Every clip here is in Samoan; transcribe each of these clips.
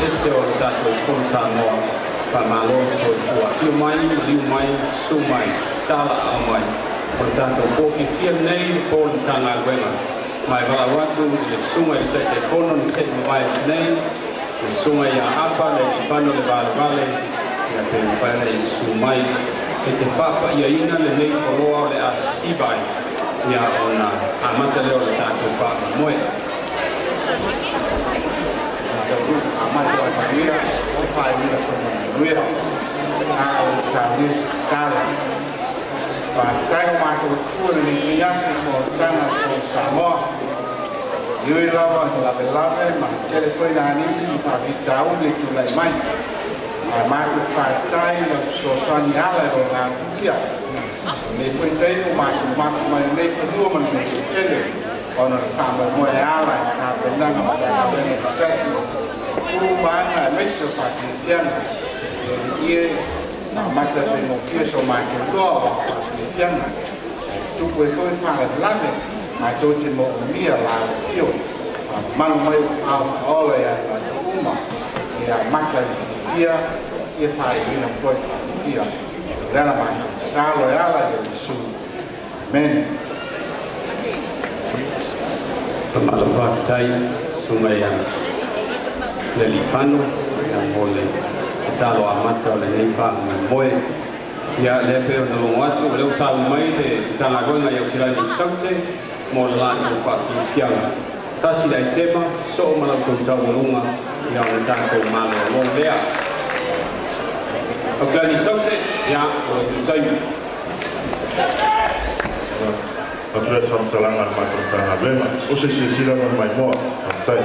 pese o le tatou Fono Samoa. Faamalo le soifua. Afio mai, maliu mai, susu mai, tala mai. O le tatou po fiafia lenei, le po o le Matagaluega. Ma e valaau atu i le susuga i le Taitaifono na se i mavae atu nei, le susuga ia Apa Lealiifano Levale, ia pe mafai ona e susu mai e te faapaiaina lenei foloa o le a sisiva ai, ia ona amata lea o le tatou faamoemoe. Amata o manuia o faaiuina foi ma manuia. A o saunia se tatalo. Faafetai o matou Atua i lenei foi aso i fonotaga a Fono Samoa. E ui lava ina lavelave ma tele foi nisi faafitauli e tulai mai, ae matou te faafetai i lau fesoasoani e ala i lou Agaga Paia. O lenei foi taimi ua matou mapu mai lenei fanua ma lenei eleele ona o le faamoemoe e ala i tapenaga a Matagaluega taitasi, tu ma aga aemaise o faafiafiaga. Le Alii e, amata faigofie so matou loa o faafiafiaga, ae tupu ai foi faalavelave, matou te moomia la afio mamalu mai o aao faaola ia i latou uma, e amata i le fiafia, ia faaiuina foi i le fiafia. O le ala matou tatalo e ala ia Iesu. Amene. Faamalo faafetai susuga ia Lealiifano ia mo le tatalo amata o lenei faamoemoe. Ia lea pei ona logo atu o lea ua sauni mai le Matagaluega i Aukilani Saute mo le latou faafiafiaga. Tasi le aitema, soo ma lau tou taualuga ia ona tatou malolo lea. Aukilani Saute, ia o lo outou taimi. Atu le faamatalaga a le matou Matagaluega. O se silasila ma le maimoa. Faafetai.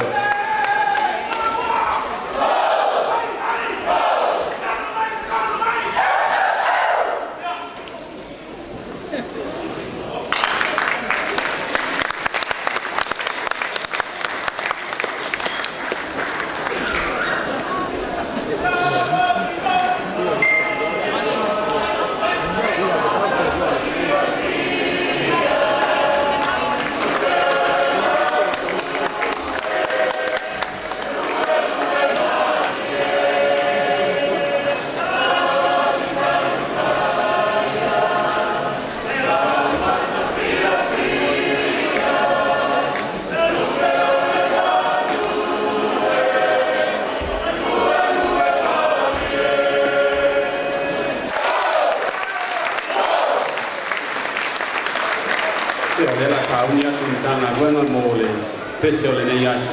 Ia o lea o le a sauni atu le Matagaluega mo le pese o lenei aso.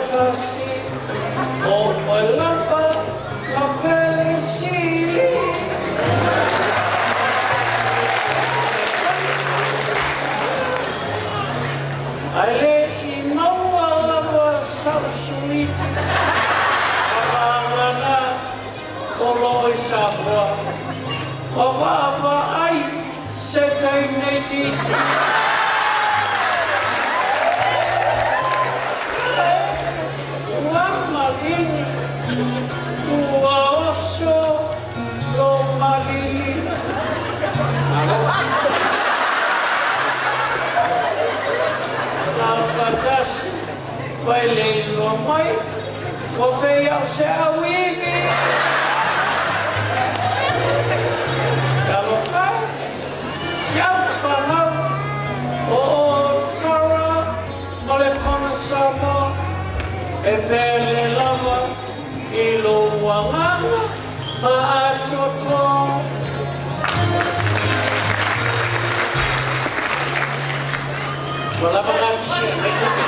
Fatasi o oe lava la pele sili. Ae le i maua lava sau suiti vagana o lo o i Samoa, ua vaavaai se teine itiiti. Ua maligi, ua oso lo malili. Gafatasi, ua e le iloa mai, ua pei lava o se auivi. Talofa e, si au fanau, o o Tara ma le Fono Samoa, e pele lava i lou agaga faatoatoa. Ua lava na kisi e mai tupe.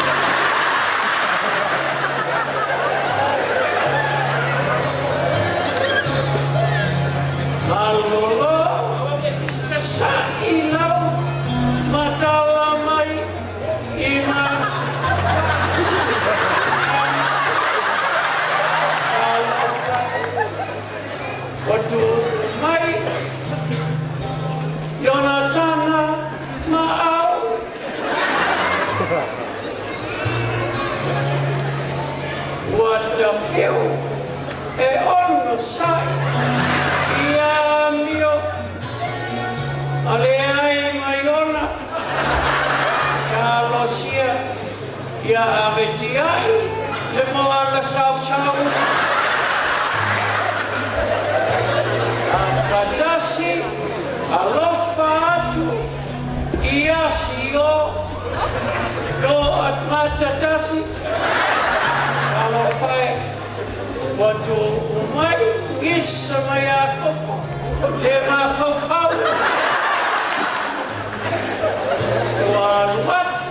Malolo, sa'i lau ma tala mai i ma. Talofa e, ua tuu mai Ionatana ma au. Ua tafiu e onosai i amio a leai ma Iona. Talosia ia ave tiai le moana sausau. Afatasi alofa atu ia Sio to at matatasi. Talofa e, ua tuu mai gisa ma Iakopo le mafaufau. Ua alu atu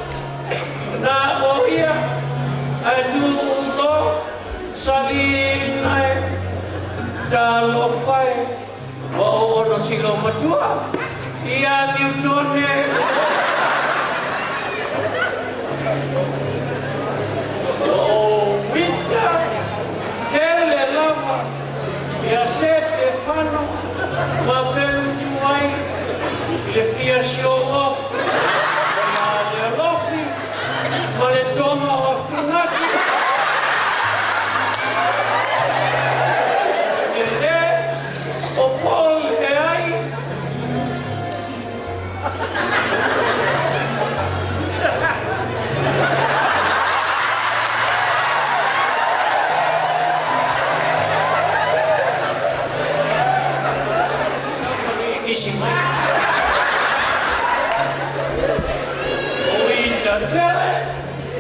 na o ia ae tuu loa salina e. Talofa e, ua oo ona silomatua ia Niutone. Ua ou ita tele lava ia Setefano ma Pelutuai i le fia show off ia Lealofi ma le toma o Funaki. Tele o pole ai. Kisi mai. O ita tele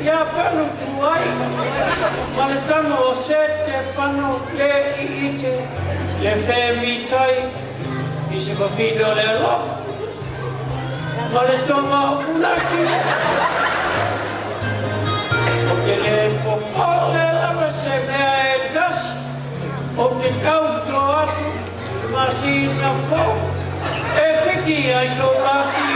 ia Pelutuai ma le tama o Setefano le i ite le femitai i se fafine o le alofa ma le toma o Funaki. Ou te le popole lava se mea e tasi, ou te tauto atu i le masina fou e fiki ai sou laki.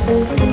Thank you.